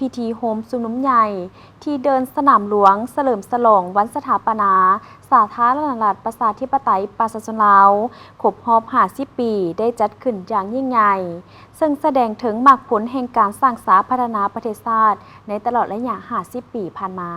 ພິທີໂຮມຊຸມນຸມໃຫຍ່ທີ່ເດີ່ນສະໜາມຫຼວງ ສະເຫຼີມສະຫຼອງວັນສະຖາປະນາສາທາລະນະລັດ ປະຊາທິປະໄຕ ປະຊາຊົນລາວ ຄົບຮອບຫ້າສິບປີ ໄດ້ຈັດຂຶ້ນຢ່າງຍິ່ງໃຫຍ່ ເຊິ່ງສະແດງເຖິງໝາກຜົນແຫ່ງການສ້າງສາພັດທະນາປະເທດຊາດ ໃນຕະຫຼອດໄລຍະຫ້າສິບປີຜ່ານມາ.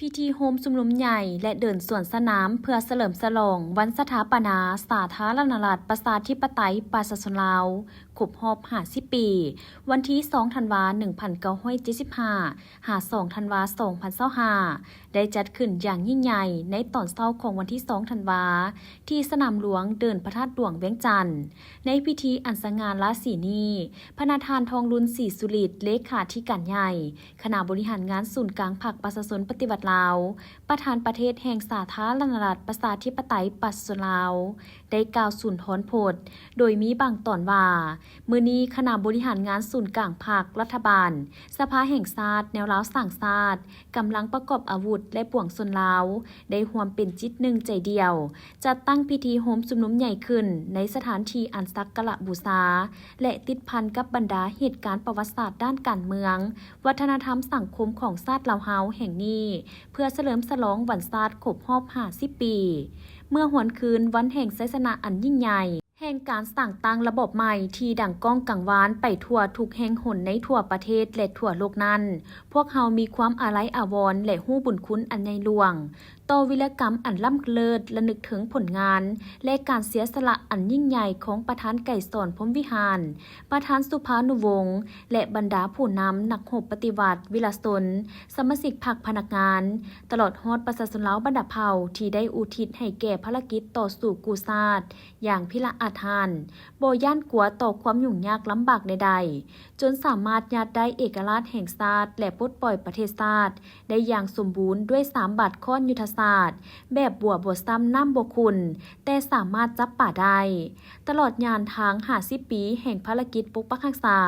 ພິທີໂຮມຊຸມນຸມໃຫຍ່ ແລະ ເດີ່ນສວນສະໜາມ ເພື່ອສະເຫຼີມສະຫຼອງວັນສະຖາປະນາສາທາລະນະລັດ ປະຊາທິປະໄຕ ປະຊາຊົນລາວ ຄົບຮອບຫ້າສິບປີ ວັນທີສອງ ທັນວາ ໜຶ່ງພັນເກົ້າຮ້ອຍເຈັດສິບຫ້າ ຫາ ສອງ ທັນວາ ສອງພັນຊາວຫ້າ ໄດ້ຈັດຂຶ້ນຢ່າງຍິ່ງໃຫຍ່ໃນຕອນເຊົ້າຂອງວັນທີສອງ ທັນວາ ທີ່ສະໜາມຫຼວງເດີ່ນພະທາດຫຼວງວຽງຈັນ. ໃນພິທີອັນສະຫງ່າລາສີນີ້, ພະນະທ່ານ ທອງລຸນ ສີສຸລິດ ເລຂາທິການໃຫຍ່ ຄະນະບໍລິຫານງານສູນກາງພັກປະຊາຊົນປະຕິວັດລາວ, ປະທານປະເທດແຫ່ງສາທາລະນະລັດ ປະຊາທິປະໄຕ ປະຊາຊົນລາວ ໄດ້ກ່າວສຸນທອນພົດ ໂດຍມີບາງຕອນວ່າ, ມື້ນີ້ຄະນະບໍລິຫານງານສູນກາງພັກ, ລັດຖະບານ, ສະພາແຫ່ງຊາດ, ແນວລາວສ້າງຊາດ, ກຳລັງປະກອບອາວຸດ ແລະ ປວງຊົນລາວ ໄດ້ຮ່ວມເປັນຈິດໜຶ່ງໃຈດຽວ ຈັດຕັ້ງພິທີໂຮມຊຸມນຸມໃຫຍ່ຂຶ້ນໃນສະຖານທີ່ອັນສັກກາລະບູຊາ ແລະ ຕິດພັນກັບບັນດາເຫດການປະຫວັດສາດດ້ານການເມືອງ, ວັດທະນະທຳສັງຄົມຂອງຊາດລາວເຮົາແຫ່ງນີ້ ເພື່ອສະເຫຼີມສະຫຼອງວັນຊາດຄົບຮອບຫ້າສິບປີ ເມື່ອຫວນຄືນວັນແຫ່ງໄຊຊະນະອັນຍິ່ງໃຫຍ່ ແຫ່ງການສ້າງຕັ້ງລະບອບໃໝ່ທີ່ດັງກ້ອງກັງວານໄປທົ່ວທຸກແຫ່ງຫົນໃນທົ່ວປະເທດ ແລະ ທົ່ວໂລກນັ້ນ, ພວກເຮົາມີຄວາມອາໄລອາວອນ ແລະ ຮູ້ບຸນຄຸນອັນໃຫຍ່ຫຼວງ ຕໍ່ວິລະກຳອັນລ້ຳເລີດ ລະນຶກເຖິງຜົນງານ ແລະ ການເສຍສະຫຼະອັນຍິ່ງໃຫຍ່ຂອງປະທານໄກສອນ ພົມວິຫານ, ປະທານສຸພານຸວົງ ແລະ ບັນດາຜູ້ນຳນັກຮົບປະຕິວັດ, ວິລະຊົນ, ສະມາຊິກພັກພະນັກງານ, ຕະຫຼອດຮອດປະຊາຊົນລາວບັນດາເຜົ່າທີ່ໄດ້ອຸທິດໃຫ້ແກ່ພາລະກິດຕໍ່ສູ້ກູ້ຊາດຢ່າງພິລະອາດຫານ, ບໍ່ຢ້ານກົວຕໍ່ຄວາມຫຍຸ້ງຍາກລຳບາກໃດໆ, ຈົນສາມາດຍາດໄດ້ເອກະລາດແຫ່ງຊາດ ແລະ ປົດປ່ອຍປະເທດຊາດ ໄດ້ຢ່າງສົມບູນດ້ວຍສາມບາດຄ້ອນຍຸດທະສາດ ແບບບົວບໍ່ຊ້ຳນ້ຳບໍ່ຂຸ່ນ ແຕ່ສາມາດຈັບປາໄດ້. ຕະຫຼອດຍານທາງຫ້າສິບປີແຫ່ງພາລະກິດປົກປັກຮັກສາ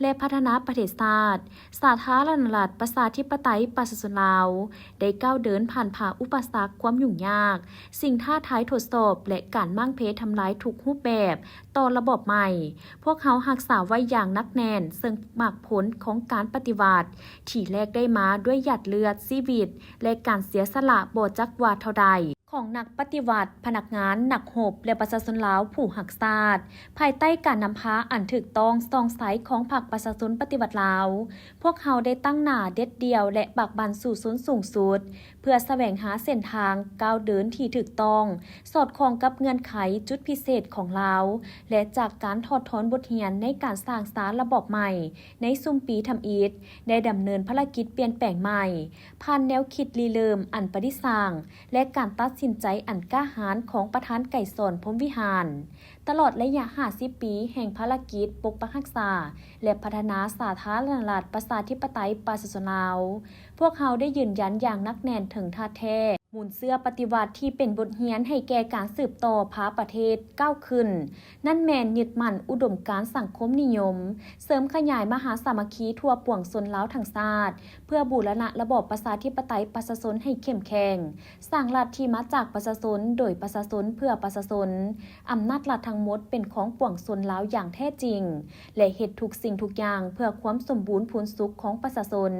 ແລະ ພັດທະນາປະເທດຊາດ ສາທາລະນະລັດ ປະຊາທິປະໄຕ ປະຊາຊົນລາວ ໄດ້ກ້າວເດີນຜ່ານຜ່າອຸປະສັກຄວາມຫຍຸ້ງຍາກ, ສິ່ງທ້າທາຍທົດສອບ ແລະ ການມ້າງເພທຳລາຍທຸກຮູບແບບຕໍ່ລະບອບໃໝ່. ພວກເຮົາຮັກສາໄວ້ຢ່າງໜັກແໜ້ນ ເຊິ່ງໝາກຜົນຂອງການປະຕິວັດທີ່ແລກໄດ້ມາດ້ວຍຫຍາດເລືອດ, ຊີວິດ ແລະ ການເສຍສະຫຼະບໍ່ຈັກວ່າເທົ່າໃດ ຂອງນັກປະຕິວັດ, ພະນັກງານ, ນັກຮົບ ແລະ ປະຊາຊົນລາວຜູ້ຮັກຊາດ, ພາຍໃຕ້ການນຳພາອັນຖືກຕ້ອງສ່ອງໃສຂອງພັກປະຊາຊົນປະຕິວັດລາວ, ພວກເຮົາໄດ້ຕັ້ງໜ້າເດັດດ່ຽວ ແລະ ປາກບັ້ນສູ້ຊົນສູງສຸດ ເພື່ອສະແຫວງຫາເສັ້ນທາງກ້າວເດີນທີ່ຖືກຕ້ອງ, ສອດຄ່ອງກັບເງື່ອນໄຂຈຸດພິເສດຂອງລາວ ແລະ ຈາກການຖອດຖອນບົດຮຽນໃນການສ້າງສາລະບອບໃໝ່ໃນຊຸມປີທຳອິດ, ໄດ້ດຳເນີນພາລະກິດປ່ຽນແປງໃໝ່ ຜ່ານແນວຄິດລິເລີ່ມອັນປະດິດສ້າງ ແລະ ການຕັດສິນໃຈອັນກ້າຫານຂອງປະທານໄກສອນ ພົມວິຫານ. ຕະຫຼອດໄລຍະຫ້າສິບປີແຫ່ງພາລະກິດປົກປັກຮັກສາ ແລະ ພັດທະນາສາທາລະນະລັດ ປະຊາທິປະໄຕ ປະຊາຊົນລາວ, ພວກເຮົາໄດ້ຢືນຢັນຢ່າງໜັກແໜ້ນເຖິງທ່າແທ້ ມູນເຊື້ອປະຕິວັດທີ່ເປັນບົດຮຽນໃຫ້ແກ່ການສືບຕໍ່ພາປະເທດກ້າວຂຶ້ນ, ນັ້ນແມ່ນຍຶດໝັ້ນອຸດົມການສັງຄົມນິຍົມ, ເສີມຂະຫຍາຍມະຫາສາມັກຄີທົ່ວປວງຊົນລາວທັງຊາດ ເພື່ອບູລະນະລະບອບປະຊາທິປະໄຕປະຊາຊົນໃຫ້ເຂັ້ມແຂງ, ສ້າງລັດທີ່ມາຈາກປະຊາຊົນ, ໂດຍປະຊາຊົນ, ເພື່ອປະຊາຊົນ, ອຳນາດລັດທັງໝົດເປັນຂອງປວງຊົນລາວຢ່າງແທ້ຈິງ ແລະ ເຮັດທຸກສິ່ງທຸກຢ່າງເພື່ອຄວາມສົມບູນພູນສຸກຂອງປະຊາຊົນ,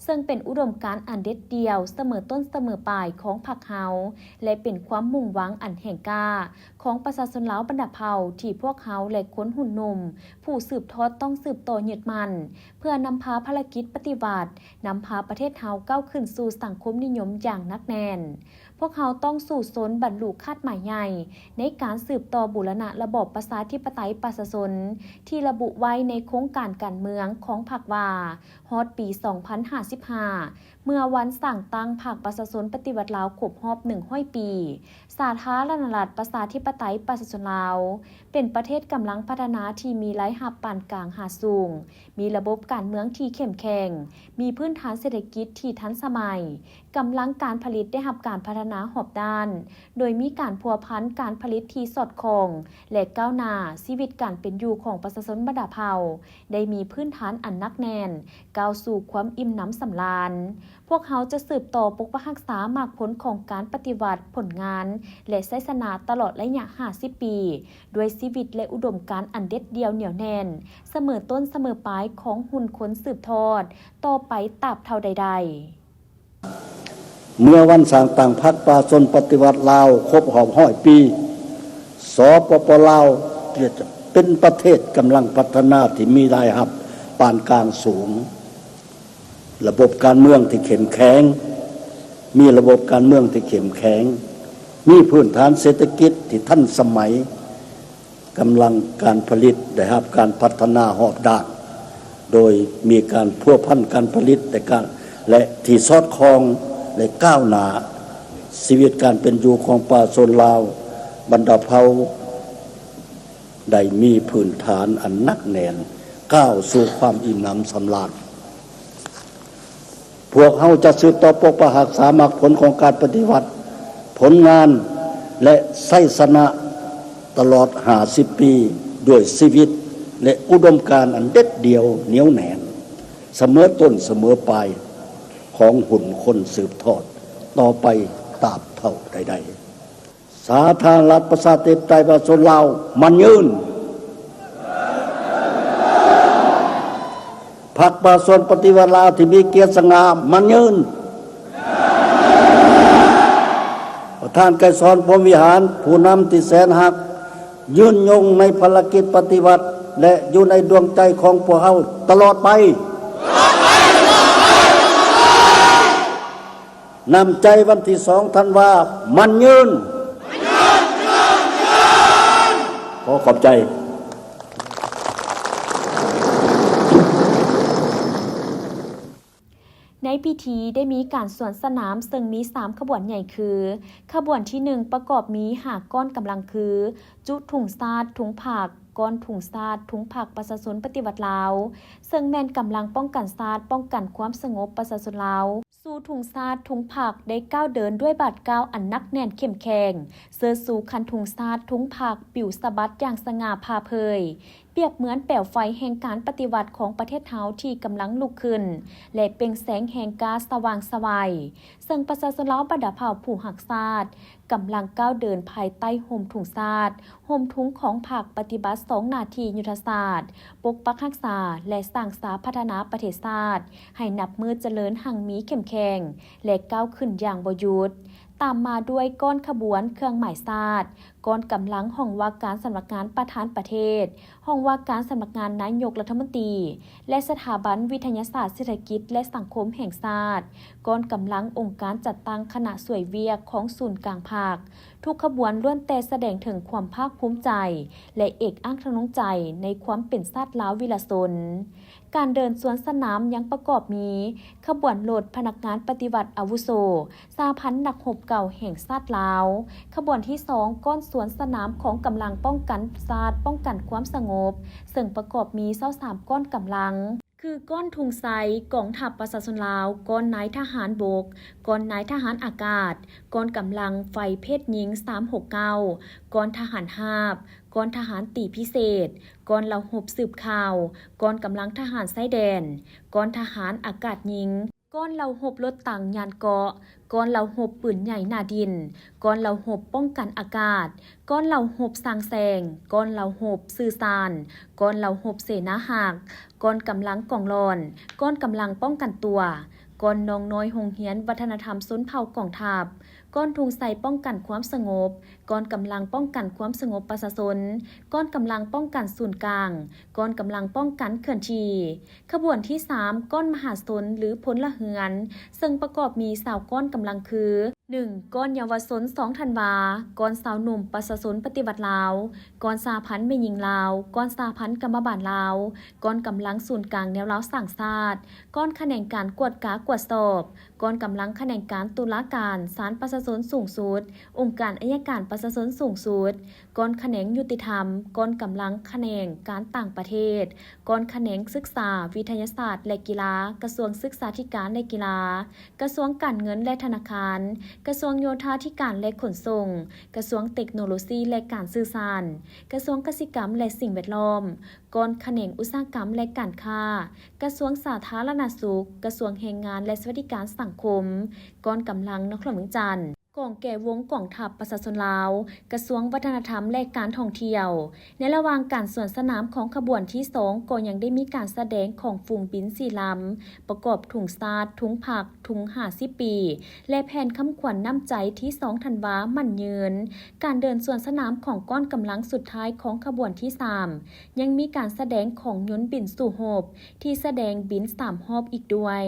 ເຊິ່ງເປັນອຸດົມການອັນເດັດດ່ຽວສະເໝີຕົ້ນສະເໝີປາຍຂອງພັກເຮົາ ແລະ ເປັນຄວາມມຸ່ງຫວັງອັນແຮງກ້າຂອງປະຊາຊົນລາວບັນດາເຜົ່າ ທີ່ພວກເຮົາ ແລະ ຄົນຮຸ່ນໜຸ່ມຜູ້ສືບທອດຕ້ອງສືບຕໍ່ຍຶດໝັ້ນ ເພື່ອນຳພາພາລະກິດປະຕິວັດ, ນຳພາປະເທດເຮົາກ້າວຂຶ້ນສູ່ສັງຄົມນິຍົມຢ່າງໜັກແໜ້ນ. ພວກເຮົາຕ້ອງສູ້ຊົນບັນລຸຄາດໝາຍໃຫຍ່ໃນການສືບຕໍ່ບູລະນະລະບອບປະຊາທິປະໄຕປະຊາຊົນ ທີ່ລະບຸໄວ້ໃນໂຄງການການເມືອງຂອງພັກວ່າ ຮອດປີສອງພັນຫ້າສິບຫ້າ ເມື່ອວັນສ້າງຕັ້ງພັກປະຊາຊົນປະຕິວັດລາວຄົບຮອບໜຶ່ງຮ້ອຍປີ. ສາທາລະນະລັດປະຊາທິປະໄຕປະຊາຊົນລາວ ເປັນປະເທດກຳລັງພັດທະນາທີ່ມີລາຍຮັບປານກາງຫາສູງ, ມີລະບົບການເມືອງທີ່ເຂັ້ມແຂງ, ມີພື້ນຖານເສດຖະກິດທີ່ທັນສະໄໝ, ກຳລັງການຜະລິດໄດ້ຮັບການພັດທະນາຮອບດ້ານ, ໂດຍມີການພົວພັນການຜະລິດທີ່ສອດຄ່ອງ ແລະ ກ້າວໜ້າ, ຊີວິດການເປັນຢູ່ຂອງປະຊາຊົນບັນດາເຜົ່າ ໄດ້ມີພື້ນຖານອັນໜັກແໜ້ນ, ກ້າວສູ່ຄວາມອີ່ມໜຳສຳລານ. ພວກເຮົາຈະສືບຕໍ່ປົກປັກຮັກສາໝາກຜົນຂອງການປະຕິວັດ, ຜົນງານ ແລະ ໄຊຊະນະຕະຫຼອດໄລຍະຫ້າສິບປີ, ດ້ວຍຊີວິດ ແລະ ອຸດົມການອັນເດັດດ່ຽວໜຽວແໜ້ນ, ສະເໝີຕົ້ນສະເໝີປາຍຂອງຮຸ່ນຄົນສືບທອດຕໍ່ໄປຕາບເທົ່າໃດໄດ້. ເມື່ອວັນສ້າງຕັ້ງພັກປະຊາຊົນປະຕິວັດລາວຄົບຮອບຮ້ອຍປີ, ສປປ ລາວ ຈະເປັນປະເທດກຳລັງພັດທະນາທີ່ມີລາຍຮັບປານກາງສູງ, ລະບົບການເມືອງທີ່ເຂັ້ມແຂງ, ມີລະບົບການເມືອງທີ່ເຂັ້ມແຂງ, ມີພື້ນຖານເສດຖະກິດທີ່ທັນສະໄໝ, ກຳລັງການຜະລິດໄດ້ຮັບການພັດທະນາຮອບດ້ານ, ໂດຍມີການພົວພັນການຜະລິດ ແລະ ການ ແລະ ທີ່ສອດຄ່ອງ ແລະ ກ້າວໜ້າ, ຊີວິດການເປັນຢູ່ຂອງປະຊາຊົນລາວບັນດາເຜົ່າ ໄດ້ມີພື້ນຖານອັນໜັກແໜ້ນ, ກ້າວສູ່ຄວາມອີ່ມໜຳສຳລານ. ພວກເຮົາຈະສືບຕໍ່ປົກປັກຮັກສາໝາກຜົນຂອງການປະຕິວັດ, ຜົນງານ ແລະ ໄຊຊະນະຕະຫຼອດຫ້າສິບປີ ດ້ວຍຊີວິດ ແລະ ອຸດົມການອັນເດັດດ່ຽວໜຽວແໜ້ນ, ສະເໝີຕົ້ນສະເໝີປາຍຂອງຮຸ່ນຄົນສືບທອດຕໍ່ໄປຕາບເທົ່າໃດໄດ້. ສາທາລະນະລັດປະຊາທິປະໄຕປະຊາຊົນລາວ ໝັ້ນຍືນ! ພັກປະຊາຊົນປະຕິວັດລາວທີ່ມີກຽດສະຫງ່າ ໝັ້ນຍືນ! ປະທານໄກສອນ ພົມວິຫານ, ຜູ້ນຳທີ່ແສນຮັກ, ຍືນຍົງໃນພາລະກິດປະຕິວັດ ແລະ ຢູ່ໃນດວງໃຈຂອງພວກເຮົາຕະຫຼອດໄປ! ນ້ຳໃຈວັນທີສອງທັນວາ ໝັ້ນຍືນ! ຂໍຂອບໃຈ. ໃນພິທີໄດ້ມີການສວນສະໜາມ ເຊິ່ງມີສາມຂະບວນໃຫຍ່ຄື, ຂະບວນທີໜຶ່ງ ປະກອບມີຫ້າກ້ອນກຳລັງຄື ຈຸທຸງຊາດ, ທຸງພັກ, ກ້ອນທຸງຊາດ, ທຸງພັກປະຊາຊົນປະຕິວັດລາວ, ເຊິ່ງແມ່ນກຳລັງປ້ອງກັນຊາດ, ປ້ອງກັນຄວາມສະຫງົບປະຊາຊົນລາວ. ສູ່ທຸງຊາດ, ທຸງພັກ ໄດ້ກ້າວເດີນດ້ວຍບາດກ້າວອັນໜັກແໜ້ນເຂັ້ມແຂງ, ເຊີດຊູຄັນທຸງຊາດ, ທຸງພັກ ປິວສະບັດຢ່າງສະຫງ່າຜ່າເຜີຍ, ປຽບເໝືອນແປວໄຟແຫ່ງການປະຕິວັດຂອງປະເທດເຮົາທີ່ກຳລັງລຸກຂຶ້ນ ແລະ ເປັ່ງແສງແຮ່ງກ້າສະຫວ່າງສະໄຫວ, ເຊິ່ງປະຊາຊົນລາວບັນດາເຜົ່າຜູ້ຮັກຊາດ ກຳລັງກ້າວເດີນພາຍໃຕ້ຮົ່ມທຸງຊາດ, ຮົ່ມທຸງຂອງພັກປະຕິບັດສອງໜ້າທີ່ຍຸດທະສາດ, ປົກປັກຮັກສາ ແລະ ສ້າງສາພັດທະນາປະເທດຊາດ ໃຫ້ນັບມື້ຈະເລີນຮັ່ງມີເຂັ້ມແຂງ ແລະ ກ້າວຂຶ້ນຢ່າງບໍ່ຢຸດ. ຕາມມາດ້ວຍກ້ອນຂະບວນເຄື່ອງໝາຍຊາດ, ກ້ອນກຳລັງຫ້ອງວ່າການສຳນັກງານປະທານປະເທດ, ຫ້ອງວ່າການສຳນັກງານນາຍົກລັດຖະມົນຕີ ແລະ ສະຖາບັນວິທະຍາສາດເສດຖະກິດ ແລະ ສັງຄົມແຫ່ງຊາດ, ກ້ອນກຳລັງອົງການຈັດຕັ້ງຄະນະຊ່ວຍວຽກຂອງສູນກາງພັກ. ທຸກຂະບວນລ້ວນແຕ່ສະແດງເຖິງຄວາມພາກພູມໃຈ ແລະ ເອກອັກທະນົງໃຈໃນຄວາມເປັນຊາດລາວວິລະຊົນ. ການເດີນສວນສະໜາມຍັງປະກອບມີ ຂະບວນລົດພະນັກງານປະຕິວັດອາວຸໂສ ສະຫະພັນນັກຮົບເກົ່າແຫ່ງຊາດລາວ, ຂະບວນທີສອງ ກ້ອນສວນສະໜາມຂອງກຳລັງປ້ອງກັນຊາດ ປ້ອງກັນຄວາມສະຫງົບ, ເຊິ່ງປະກອບມີຊາວສາມກ້ອນກຳລັງ ຄື ກ້ອນທຸງໄຊ, ກອງທັບປະຊາຊົນລາວ, ກ້ອນນາຍທະຫານບົກ, ກ້ອນນາຍທະຫານອາກາດ, ກ້ອນກຳລັງໄຟເພດຍິງ ສາມຫົກເກົ້າ, ກ້ອນທະຫານຮາບ, ກ້ອນທະຫານຕີພິເສດ, ກ້ອນເຫຼົ່າຮົບສືບຂ່າວ, ກ້ອນກຳລັງທະຫານຊາຍແດນ, ກ້ອນທະຫານອາກາດຍິງ, ກ້ອນເຫຼົ່າຮົບລົດຖັງຍານເກາະ, ກ້ອນເຫຼົ່າຮົບປືນໃຫຍ່ໜ້າດິນ, ກ້ອນເຫຼົ່າຮົບປ້ອງກັນອາກາດ, ກ້ອນເຫຼົ່າຮົບສ້າງແສງ, ກ້ອນເຫຼົ່າຮົບສື່ສານ, ກ້ອນເຫຼົ່າຮົບເສນາຮັກ, ກ້ອນກຳລັງກອງຫຼອນ, ກ້ອນກຳລັງປ້ອງກັນຕົວ, ກ້ອນນ້ອງນ້ອຍໂຮງຮຽນວັດທະນະທຳຊົນເຜົ່າກອງທັບ, ກ້ອນທຸງໄຊປ້ອງກັນຄວາມສະຫງົບ, ກ້ອນກຳລັງປ້ອງກັນຄວາມສະຫງົບປະຊາຊົນ, ກ້ອນກຳລັງປ້ອງກັນສູນກາງ, ກ້ອນກຳລັງປ້ອງກັນເຄື່ອນທີ່. ຂະບວນທີສາມ ກ້ອນມະຫາຊົນ ຫຼື ພົນລະເຮືອນ, ເຊິ່ງປະກອບມີຊາວກ້ອນກຳລັງຄື ໜຶ່ງ ກ້ອນເຍົາວະຊົນສອງທັນວາ, ກ້ອນຊາວໜຸ່ມປະຊາຊົນປະຕິວັດລາວ, ກ້ອນສະຫະພັນແມ່ຍິງລາວ, ກ້ອນສະຫະພັນກຳມະບານລາວ, ກ້ອນກຳລັງສູນກາງແນວລາວສ້າງຊາດ, ກ້ອນຂະແໜງການກວດກາກວດສອບ, ກ້ອນກຳລັງຂະແໜງການຕຸລາການສານປະຊາຊົນສູງສຸດ, ອົງການໄອຍະການປະຊາຊົນສູງສຸດ, ກ້ອນຂະແໜງຍຸຕິທຳ, ກ້ອນກຳລັງຂະແໜງການຕ່າງປະເທດ, ກ້ອນຂະແໜງສຶກສາ, ວິທະຍາສາດ ແລະ ກິລາ, ກະຊວງສຶກສາທິການ ແລະ ກິລາ, ກະຊວງການເງິນ ແລະ ທະນາຄານ, ກະຊວງໂຍທາທິການ ແລະ ຂົນສົ່ງ, ກະຊວງເຕັກໂນໂລຊີ ແລະ ການສື່ສານ, ກະຊວງກະສິກຳ ແລະ ສິ່ງແວດລ້ອມ, ກ້ອນຂະແໜງອຸດສາຫະກຳ ແລະ ການຄ້າ, ກະຊວງສາທາລະນະສຸກ, ກະຊວງແຮງງານ ແລະ ສະຫວັດດີການສັງຄົມ, ກ້ອນກຳລັງນະຄອນຫຼວງວຽງຈັນ, ກອງແກວົງກອງທັບປະຊາຊົນລາວ, ກະຊວງວັດທະນະທຳ ແລະ ການທ່ອງທ່ຽວ. ໃນລະຫວ່າງການສວນສະໜາມຂອງຂະບວນທີສອງ ກໍຍັງໄດ້ມີການສະແດງຂອງຝູງບິນສີ່ລຳ, ປະກອບທຸງຊາດ, ທຸງພັກ, ທຸງຫ້າສິບປີ ແລະ ແຜ່ນຄຳຂວັນນ້ຳໃຈທີສອງທັນວາໝັ້ນຍືນ. ການເດີນສວນສະໜາມຂອງກ້ອນກຳລັງສຸດທ້າຍຂອງຂະບວນທີສາມ ຍັງມີການສະແດງຂອງຍົນບິນສູ້ຮົບ ທີ່ສະແດງບິນສາມຮອບອີກດ້ວຍ.